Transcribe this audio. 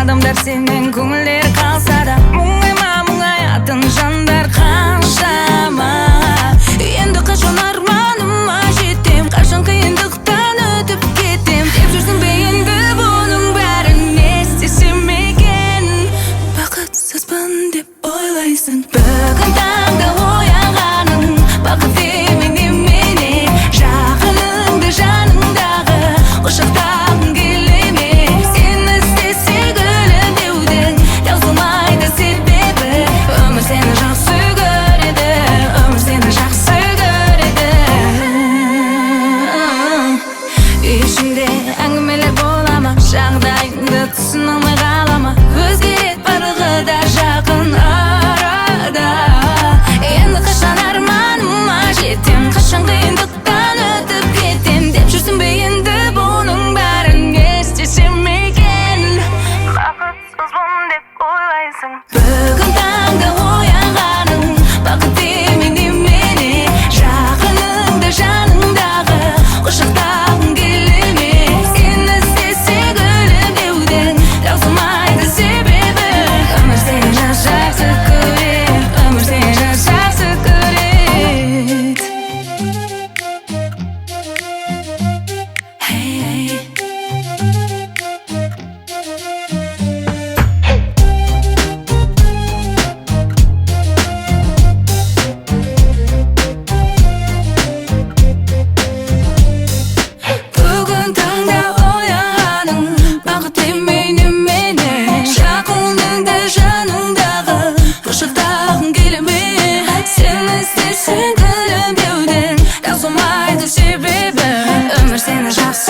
Адамдар сенен көңілдері қалса да, мұңайма, мұңаятын жандар қаншама. Енді қашан арманыма жетем, қашан қиындықтан өтіп кетем деп жүрсің бе? Енді бұның бәрін не істесем екен? Бақытсызбын деп ойлайсың. Бүгін таңда оянғаның бақыт демей немене? Жақыныңды жаныңдағы құшақтағың келе ме? Сені іздесе күлімдеудің таусылмайды себебі. Өмір сені жақсы көреді, өмір сені жақсы көреді. Үй ішінде әңгімелер бола ма? Жағдайыңды түсіне алмай қала ма? Өзгереді барлығы да жақын арада. Енді қашан арманыма жетем, қашан қиындықтан өтіп кетем деп жүрсің бе? Енді бұның бәрін не істесем екен? Бақытсызбын деп ойлайсың. Бүгін таңда оянғаның бақыт демей немене? Жақыныңды жаныңдағы құшақтағың келе ме? Сені іздесе күлімдеудің таусылмайды себебі. Өмір сені жақсы көреді, өмір сені жақсы көреді. Hey, hey. Бүгін таңда оянғаның бақыт демей немене? Жақыныңды жаныңдағы құшақтағың келе ме? Сені іздесең күлімдеуден таусылмайды себебі. Өмір сені жақсы